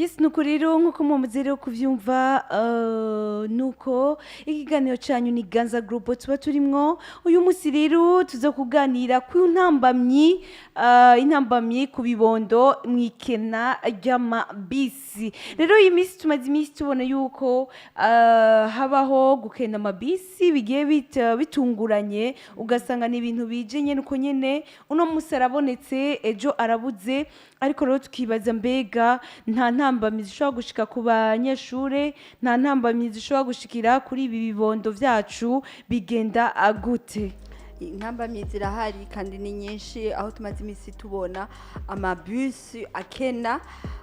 Yes, nuko rero nkuko mumaze rero kuvyumva, nuko ikiganiro canyu ni Ganza Group tuba turimwo. Uyu musi rero tuza kuganira ku ntambamyi, intambamyi ku bibondo mwikena ry'amabisi. Rero iyi minsi tumaze iminsi tubona yuko habaho gukena amabisi bigiye bitunguranye, ugasanga ni ibintu bije nyene uko nyene, uno musi arabonetse, ejo arabuze. Ariko rero tukibaza: mbega nta ntambamyi zishobora gushika ku banyeshure, nta ntambamyi zishobora gushikira kuri ibi bibondo vyacu? Bigenda gute? Intambamyi zirahari kandi ni nyinshi, aho tumaze iminsi tubona amabisi akena,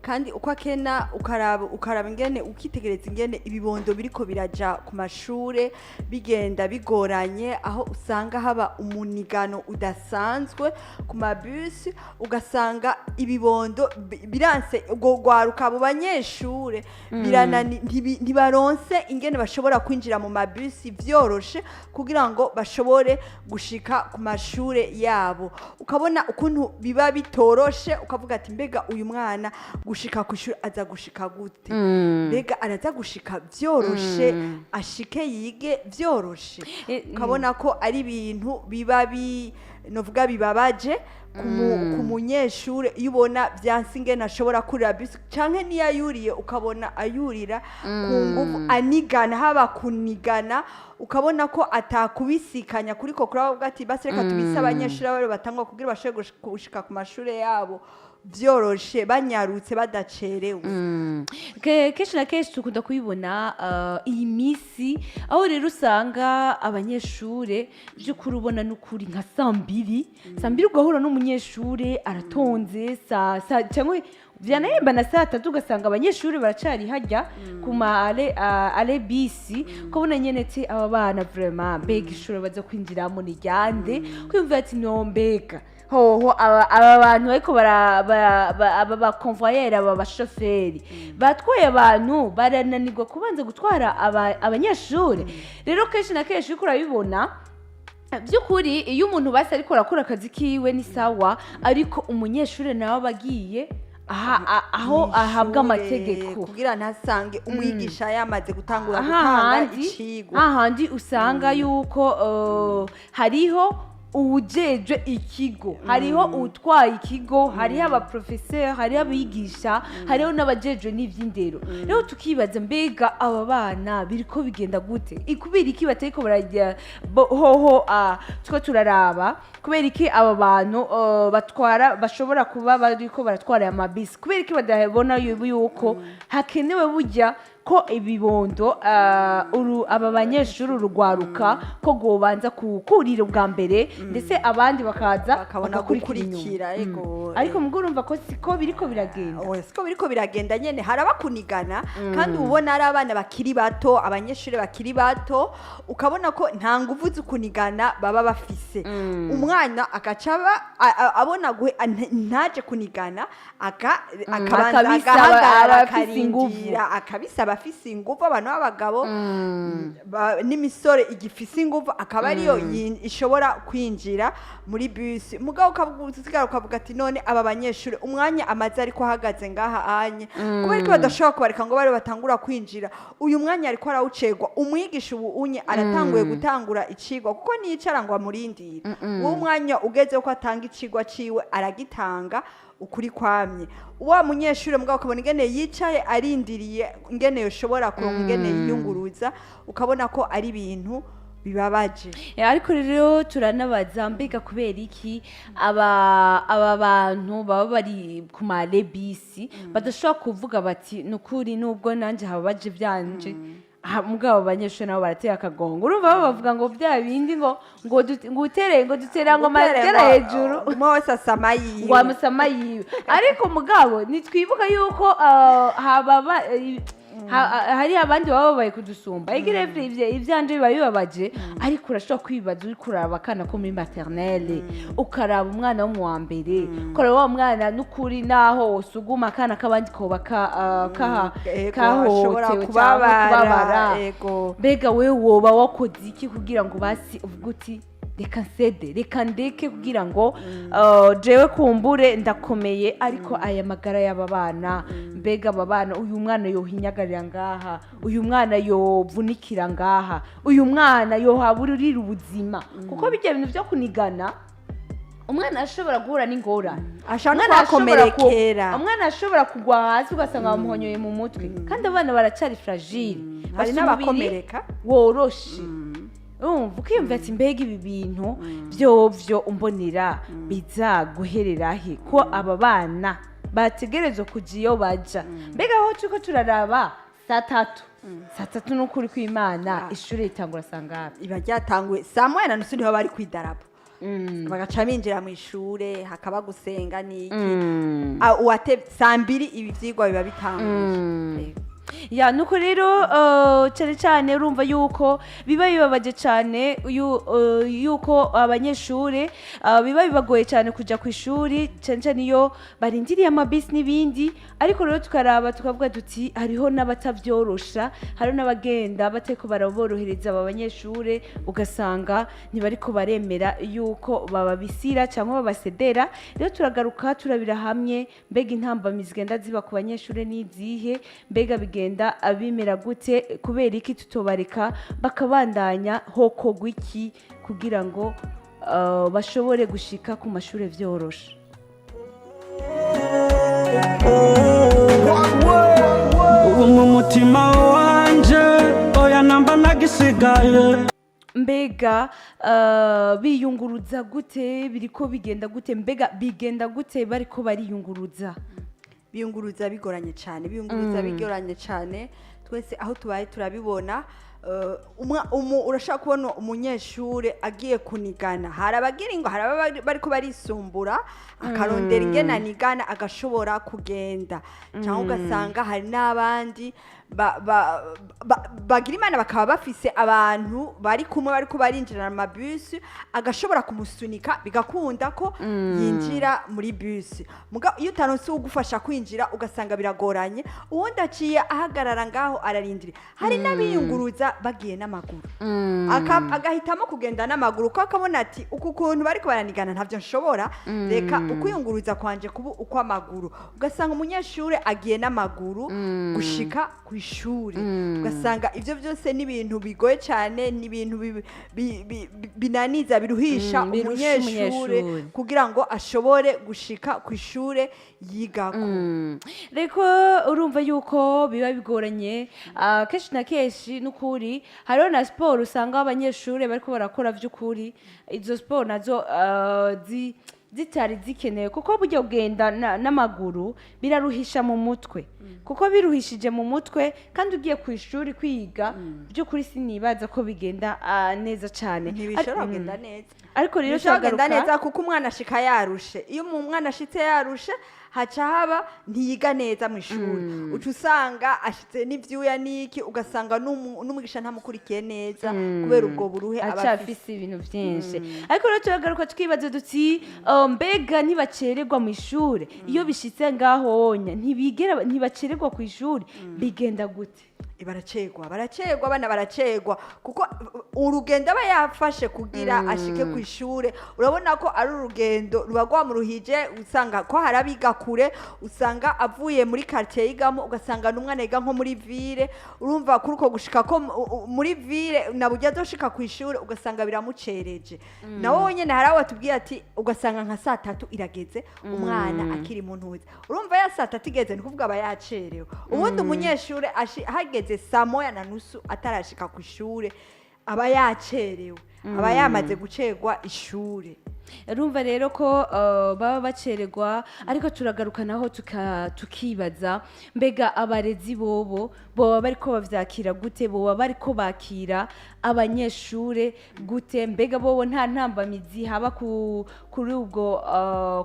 kandi uko akena ukaraba ingene, ukitegereza ingene ibibondo biriko biraja ku mashure bigenda bigoranye, aho usanga haba umunigano udasanzwe ku mabisi, ugasanga ibibondo biranse ubwo rwaruka, abo banyeshure ntibaronse ingene bashobora kwinjira mu mabisi vyoroshe kugira ngo bashobore gushika ku mashure yabo. Ukabona ukuntu biba bitoroshe, ukavuga ati: "Mbega uyu mwana gushika ku ishuri aza gushika gute? Mbega araza gushika vyoroshe, ashike yige vyoroshe?" Ukabona ko ari ibintu biba bi novuga bibabaje ku munyeshure iyo ubona vyanse ingene ashobora kurira bisi, canke niyo ayuriye ukabona ayurira ku nguvu, anigana, haba kunigana, ukabona ko atakubisikanya kuriko kuravuga ati: "Basi reka tubise abanyeshuri abari batangwa kugira bashobore gushika ku mashure yabo vyoroshe, banyarutse, badacerewe." Kenshi na kenshi dukunda kubibona iyi minsi, aho rero usanga abanyeshure by'ukuri ubona n'ukuri nka saa 2, saa 2 ugahura n'umunyeshure aratonze saa cyangwa vyanahemba na saa 3, ugasanga abanyeshuri baracari hajya ku ma arrêt bisi, ukabona nyene ati: "Aba bana vraiment, mbega ishure baza kwinjiramo ni ryande?" Kwiyumvira ati: "No mbega hoho aba bantu bariko aba ba convoyeur, aba bashoferi batwaye abantu barananirwa kubanza gutwara abanyeshuri?" Rero kenshi na kenshi uriko urabibona by'ukuri, iyo umuntu basi ariko arakora akazi kiwe ni sawa, ariko umunyeshuri nawe aba agiye aho ahabwa amategeko kugira ntasange umwigisha yamaze gutangura gutanga hahandi icigwa. Hahandi usanga yuko hariho uwujejwe ikigo, hariho uwutwaye ikigo, hariho abaprofeseri, hariho abigisha, hariho n'abajejwe n'ivy'indero. Rero tukibaza: mbega aba bana biriko bigenda gute? Kubera iki batariko barajya hoho? Two turaraba kubera iki aba bantu batwara bashobora kuba bariko baratwara aya mabisi, kubera iki badabona yuko hakenewe burya ko ibibondo, aba banyeshuri, urugwaruka, ko gobanza kukurira ubwa mbere, ndetse abandi bakaza bakabona bagakurikira inyuma. Gukurikira, ego. Ariko mugo urumva ko siko biriko biragenda. Oya, siko biriko biragenda nyene, harabakunigana, kandi ubona ari abana bakiri bato, abanyeshuri bakiri bato, ukabona ko nta nguvu z'ukunigana baba bafise. Umwana agaca abona ntaje kunigana, akabanza akabisaba agahagarara, abafise inguvu. akarindira, akabisaba afise inguvu, abantu b'abagabo n'imisore igifise inguvu, akaba ariyo ishobora kwinjira muri bisi. Mugabo usigara ukavuga ati: "None aba banyeshuri umwanya amaze ariko ahagaze ngaha anye, kubera ko badashobora kubareka ngo bare batangura kwinjira? Uyu mwanya ariko arawucegwa, umwigisha ubu unye aratanguye gutangura icigwa, kuko niyicara ngo amurindire." Uwo mwanya ugeze ko atanga icigwa ciwe, aragitanga ukuri kwamye wa munyeshuri. Mugabo ukabona ingene yicaye arindiriye ingene yoshobora kuronka ingene yiyunguruza, ukabona ko ari ibintu bibabaje. Ariko rero turanabaza: mbega kubera iki aba bantu baba bari ku ma arrêt bisi badashobora kuvuga bati: "Nukuri nubwo nanjye hababaje ivyanje, mugabo abanyeshuri nabo barateye akagongo"? Urumva bo bavuga ngo bya bindi ngo utere, ngo dutera ngo amatera hejuru. Umwe wese asama yiwe. Ngo amusama yiwe. Ariko mugabo ntitwibuka yuko hababa hari abandi baba babaye kudusumba. Igire ivyanje biba bibabaje, ariko urashobora kwibaza, uriko uraraba akana ko muri maternelle, ukaraba umwana wo mu wa mbere, ukaraba wa mwana, n'ukuri naho wosuguma akana k'abandi koba Ego, ashobora kahohotewe cyangwa kubabara. Kubabara. Ego. Mbega wewe woba wakoze iki kugira ngo basi uvuge uti: Reka nsede, reka ndeke, kugira ngo jewe kumbure ndakomeye, ariko aya magara y'aba bana, mbega aba bana, uyu mwana yohinyagarira ngaha, uyu mwana yovunikira ngaha, uyu mwana yohaburira ubuzima, kuko bijya bintu byo kunigana, umwana ashobora guhura n'ingorane. Ashobora no Umwana ashobora kuhakomerekera. Umwana ashobora kugwa hasi, ugasanga bamuhonyoye mu mutwe, kandi abana baracyari fragile. Hari Bafite umubiri n'abakomereka. woroshe. Urumva ukiyumva ati: "Mbega ibi bintu byovyo umbonera biza guherera he, ko aba bana bategerezwa kuja iyo baja?" Mbega aho turiko turaraba saa 3, saa 3, n'ukuri kw'Imana, ishuri ritangura sangapi? Iba ryatanguye saa 1:30, niho bari kwidarapo, bagaca binjira mu ishure, hakaba gusenga n'iki. Ah, uwate saa 2 ibi vyigwa biba bitanguye. Yego. Ya, nuko rero cyane cyane urumva yuko biba bibabaje cyane yuko abanyeshuri biba bibagoye cyane kujya ku ishuri, cyane cyane iyo barindiriye amabisi n'ibindi. Ariko rero tukaraba tukavuga duti hariho n'abatavyorosha, hariho n'abagenda batariko baraborohereza aba banyeshuri, ugasanga ntibariko baremera yuko bababisira cyangwa babasedera. Rero turagaruka turabira hamwe: mbega intambamyi zigenda ziba ku banyeshuri n'izihe? Mbega bigenda bimera gute? Kubera iki tutobareka bakabandanya? Hokogwa iki kugira ngo bashobore gushika ku mashuri vyoroshe? Ubu mu mutima wanje oya namba nagisigaye. Mbega biyunguruza gute? Biriko bigenda gute? Mbega bigenda gute bariko bariyunguruza? Biyunguruza bigoranye cyane, biyunguruza bigoranye cyane. Twese aho tubaye turabibona. Urashaka kubona umunyeshure agiye kunigana, hari abagira ngo hari ababa bariko barisumbura, akarondera ingene anigana agashobora kugenda, cyangwa ugasanga hari n'abandi bagira Imana bakaba bafise abantu bari kumwe bariko barinjira mu mabisi, agashobora kumusunika, bigakunda ko yinjira muri bisi. Muga iyo utaronse uwugufasha kwinjira, ugasanga biragoranye, uwundi aciye ahagarara ngaho ararindira. Hari n'abiyunguruza bagiye n'amaguru. Agahitamo kugenda n'amaguru kuko akabona ati: "Uku kuntu bariko baranigana ntavyo nshobora, reka ukwiyunguruza kwanje kuba ukw'amaguru." Ugasanga umunyeshure agiye n'amaguru gushika ku ishuri. Ugasanga ivyo byose ni ibintu bigoye cyane, ni ibintu binaniza, biruhisha Birusha umunyeshure umunyeshure. kugira ngo ashobore gushika ku ishure yigako. Reko urumva yuko biba bigoranye. Kenshi na kenshi n'ukuri hariho na siporo usanga abanyeshuri bariko barakora, vy'ukuri izo siporo nazo zitari zikenewe, kuko burya kugenda n'amaguru biraruhisha mu mutwe, kuko biruhishije mu mutwe kandi ugiye ku ishuri kwiga, by'ukuri sinibaza ko bigenda neza cyane. Ntibishobora kugenda neza. Ariko rero Ntibishobora kugenda turagaruka neza, kuko umwana ashika yarushe. Iyo umwana ashitse yarushe, haca haba ntiyiga neza mu ishuri, uca usanga ashitse n'ivyuya n'iki, ugasanga n'umwigisha ntamukurikiye neza kubera ubwo buruhe aba afise. Acafise ibintu byinshi. Ariko rero turagaruka tukibaza duti mbega ntibacererwa mu ishuri? Iyo bishitse ngaho onya ntibigera ntibacererwa ku ishuri, bigenda gute? Baracegwa, baracegwa, abana baracegwa, kuko urugendo aba yafashe kugira ashike ku ishure, urabona ko ari urugendo ruba rwamuruhije. Usanga ko hari abiga kure, usanga avuye muri quartier yigamo, ugasanga n'umwana yiga nko muri ville. Urumva kuri uko gushika ko muri ville naburyo azoshika ku ishure, ugasanga biramucereje. Nawe wenyene hari aho batubwiye ati ugasanga nka saa 3 irageze, umwana akiri mu ntuzi. Urumva ya saa 3 igeze, ni kuvuga aba yacerewe. Ubundi umunyeshure hageze saa 1:30 atarashika ku ishure, aba yacerewe, aba yamaze gucerwa ishure. Urumva rero ko baba bacererwa. Ariko turagaruka naho tukibaza: mbega abarezi bobo boba bariko bavyakira gute? Boba bariko bakira abanyeshure gute? Mbega bobo nta ntambamizi haba kuri ubwo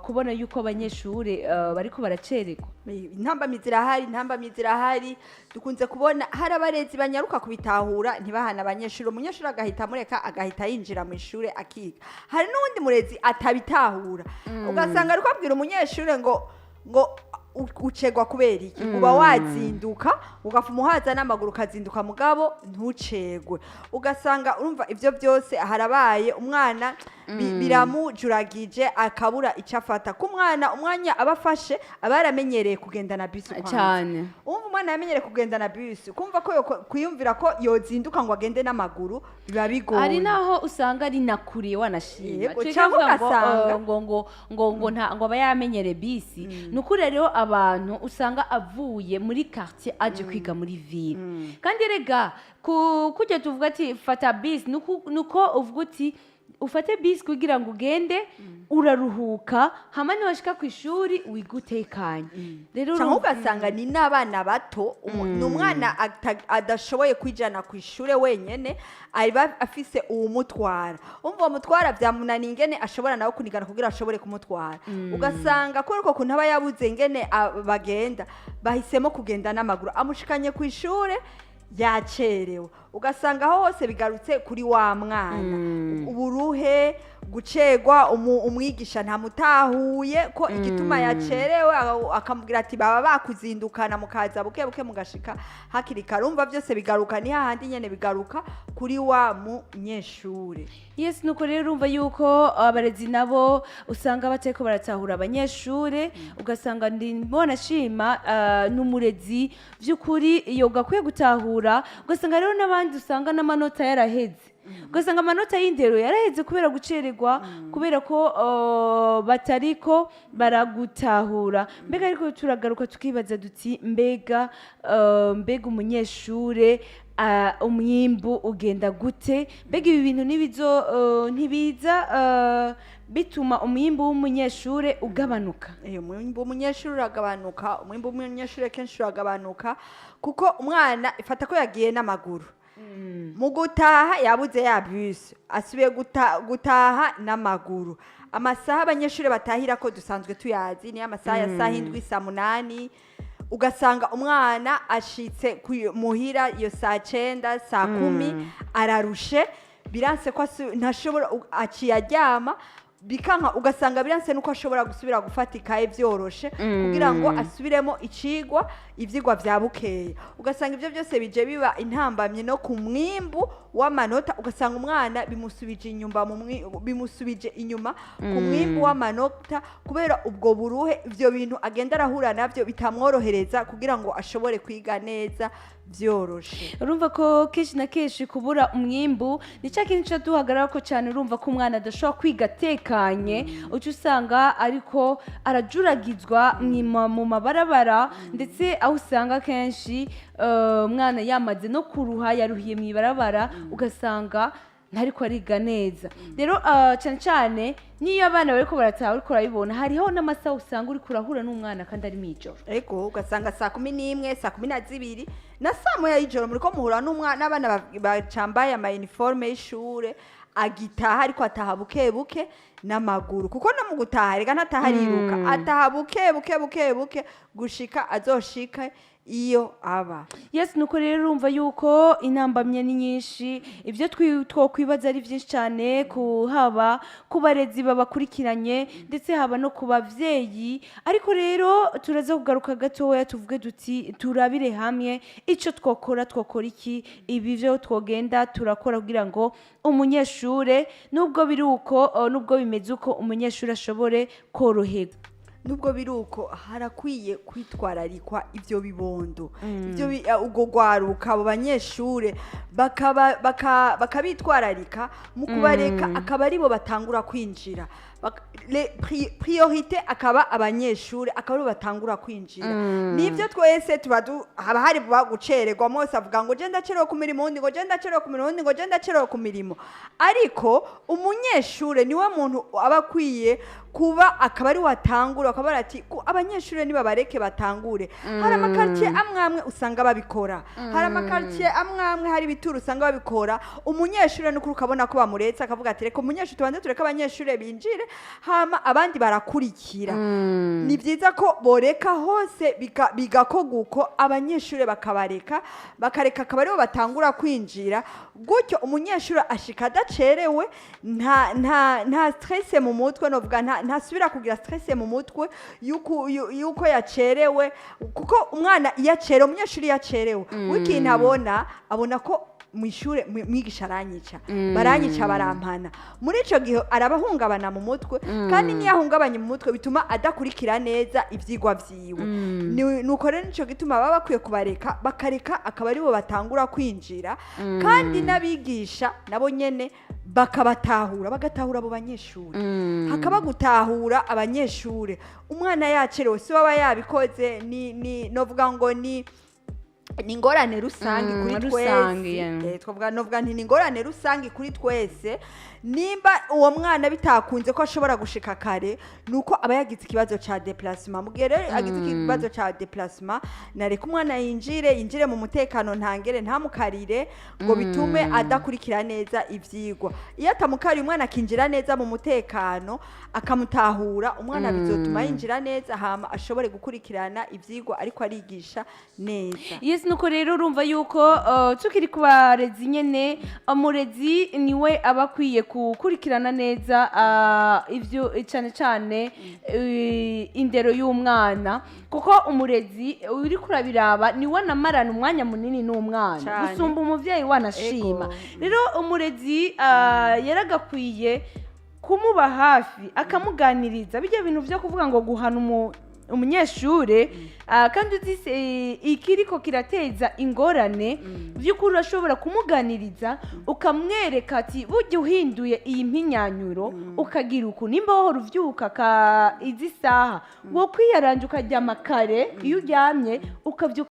kubona yuko abanyeshure bariko baracererwa? Intambamyi zirahari, intambamyi zirahari. Dukunze kubona hari abarezi banyaruka kubitahura, ntibahana abanyeshuri, umunyeshuri agahita amureka, agahita yinjira mu ishuri akiga. Hari n'uwundi murezi atabitahura, ugasanga ariko abwira umunyeshuri ngo Ucegwa kubera iki? Uba wazinduka, ugafuma uhaza n'amaguru, ukazinduka, mugabo ntucegwe. Ugasanga urumva ivyo byose harabaye umwana biramujuragije, akabura icyo afata. Ku mwana, umwanya aba afashe, aba yaramenyereye kugenda na bisi kwanza. Umva, umwana yamenyereye kugenda na bisi, kumva ko kwiyumvira ko yozinduka ngo agende n'amaguru biba bigoye. Hari naho usanga ari nakuriye, wanashima. Yego, Tureke cyangwa kuvuga ngo, ugasanga- ngo nta ngo aba yamenyereye bisi. Ni ukuri rero, abantu usanga avuye muri quartier aje kwiga muri ville, kandi rega kujya tuvuga ati fata bisi, nuko uvuga uti ufate bisi kugira ngo ugende uraruhuka, hama niwashika ku ishuri wiga utekanye. Rero cyangwa urumva- ugasanga ni n'abana bato, ni umwana adashoboye kwijana ku ishure wenyene, aba afise uwumutwara. Umva, uwo mutwara byamunaniye ingene ashobora nawe kunigana kugira ashobore kumutwara. Ugasanga kubera uko kuntu aba yabuze ingene bagenda, bahisemo kugenda n'amaguru, amushikanye ku ishure yacerewe. Ugasanga aho hose bigarutse kuri wa mwana: uburuhe, gucegwa, umwigisha ntamutahuye ko igituma yacerewe, akamubwira ati baba bakuzindukana mukaza buke buke mugashika hakiri kare. Urumva byose bigaruka ni hahandi nyene, bigaruka kuri wa munyeshure. Yes, nuko rero urumva yuko abarezi nabo usanga batariko baratahura abanyeshure. Ugasanga ndimo nashima n'umurezi by'ukuri iyo gakwiye gutahura. Ugasanga rero n'abandi usanga n'amanota yaraheze, ugasanga amanota y'indero yaraheze kubera gucererwa, kubera ko batariko baragutahura. Mbega ariko turagaruka tukibaza duti mbega umunyeshure, umwimbu ugenda gute? Mbega ibi bintu ntibizo ntibiza bituma umwimbu w'umunyeshure ugabanuka? Umwimbu w'umunyeshuri uragabanuka. Umwimbu w'umunyeshuri kenshi uragabanuka, kuko umwana ifata ko yagiye n'amaguru, mu gutaha yabuze ya bisi, asubiye gutaha n'amaguru. Amasaha abanyeshuri batahira ko dusanzwe tuyazi, niyo amasaha ya saa 7, saa 8. Ugasanga umwana ashitse muhira iyo saa 9, saa 10, ararushe, biranse ko ntashobora, aciye aryama, bikanka. Ugasanga biranse nuko ashobora gusubira gufata ikaye byoroshe kugira ngo asubiremo icigwa, ivyigwa vya bukeye. Ugasanga ivyo byose bije biba intambamyi no ku mwimbu w'amanota. Ugasanga umwana bimusubije inyuma bimusubije inyuma ku mwimbu w'amanota, kubera ubwo buruhe, ivyo bintu agenda arahura navyo bitamworohereza kugira ngo ashobore kwiga neza byoroshe. Urumva ko kenshi na kenshi kubura umwimbu ni cya kintu cyo duhagarara ko cyane. Urumva ko umwana adashobora kwiga atekanye, uca usanga ariko arajuragizwa mu mabarabara, ndetse aho usanga kenshi umwana yamaze no kuruha, yaruhiye mu ibarabara, ugasanga ntariko ariga neza. Rero cyane cyane niyo abana bariko barataha, uriko urabibona, hariho n'amasaha usanga uriko urahura n'umwana kandi ari mw'ijoro. Ego, ugasanga saa 11, saa 12 na saa 1 y'ijoro muriko muhura n'umwana, n'abana bacambaye ama uniforme y'ishure, agitaha, ariko ataha buke buke n'amaguru, kuko no mu gutaha rega ntataha ariruka, ataha buke buke buke buke gushika azoshika iyo aba. Yes, nuko rero urumva yuko intambamye ni nyinshi, ibyo twokwibaza ari byinshi cyane, ku haba ku barezi babakurikiranye, ndetse haba no ku bavyeyi. Ariko rero turaza kugaruka gatoya, tuvuge duti turabire hamwe ico twokora. Twokora iki? Ibi byo twogenda turakora kugira ngo umunyeshure, nubwo biri uko, nubwo bimeze uko, umunyeshure ashobore koroherwa. Nubwo biri uko, harakwiye kwitwararikwa ivyo bibondo, ivyo ubwo gwaruka, abo banyeshure bakabitwararika mu kubareka akaba aribo batangura kwinjira. Les priorité akaba abanyeshure, akaba aribo batangura kwinjira. Nivyo, twese tuba haba hari buba gucererwa, mose avuga ngo je ndacerewe ku mirimo, undi ngo je ndacerewe ku mirimo, undi ngo je ndacerewe ku mirimo, ariko umunyeshure niwe muntu aba akwiye kuba akaba ari watangura, akaba ati abanyeshure nibabareke batangure. Hari ama quartier amwe amwe usanga babikora, hari ama quartier amwe amwe, hari ibituro usanga babikora. Umunyeshure n'ukuri ukabona ko bamuretse, akavuga ati reka umunyeshure tubanze, tureke abanyeshure binjire. Hama abandi barakurikira. Ni byiza ko boreka hose bigakorwa uko, abanyeshuri bakabareka, bakareka akaba aribo batangura kwinjira. Gutyo umunyeshuri ashika adacerewe, nta stress mu mutwe, novuga ntasubira kugira stress mu mutwe yuko yacerewe, kuko umwana iyo acerewe, umunyeshuri iyo acerewe, w'ikintu abona ko mu ishure mwigisha aranyica, baranyica, barampana. Muri ico gihe arabahungabana mu mutwe, kandi niyo ahungabanye mu mutwe bituma adakurikira neza ivyigwa vyiwe. Nuko rero nico gituma baba bakwiye kubareka, bakareka akaba aribo batangura kwinjira, kandi n'abigisha nabo nyene bakabatahura, bagatahura abo banyeshuri. Hakaba gutahura abanyeshuri. Umwana yacerewe si aba yabikoze, ni novuga ngo ni ingorane rusange kuri Rusange, twese. yeah. Twavuga, novuga nti ni ingorane rusange kuri twese. Nimba uwo mwana bitakunze ko ashobora gushika kare, nuko aba yagize ikibazo ca déplacement. Mu gihe rero agize ikibazo ca déplacement, nareka umwana yinjire mu mutekano ntangere, ntamukarire ngo bitume adakurikira neza ivyigwa. Iyo atamukariye, umwana akinjira neza mu mutekano, akamutahura umwana, bizotuma yinjira neza, hama ashobore gukurikirana ivyigwa ariko arigisha neza. Yes, nuko rero urumva yuko tukiri ku barezi nyene, umurezi niwe aba akwiye gukurikirana neza ivyo, cane cane indero y'umwana, kuko umurezi uri kurabiraba niwe anamarana umwanya munini n'umwana gusumba umuvyeyi, wanashima. Rero umurezi yaragakwiye kumuba hafi, akamuganiriza. Bijya bintu byo kuvuga ngo guhana umunyeshure, kandi uzi ikiriko kirateza ingorane, by'ukuri urashobora kumuganiriza, ukamwereka ati burya uhinduye iyi mpinyanyuro, ukagira uku, nimba wahora uvyuka ka izi saha, wo kwiyaranja ukaryama kare, iyo uryamye ukavyuka.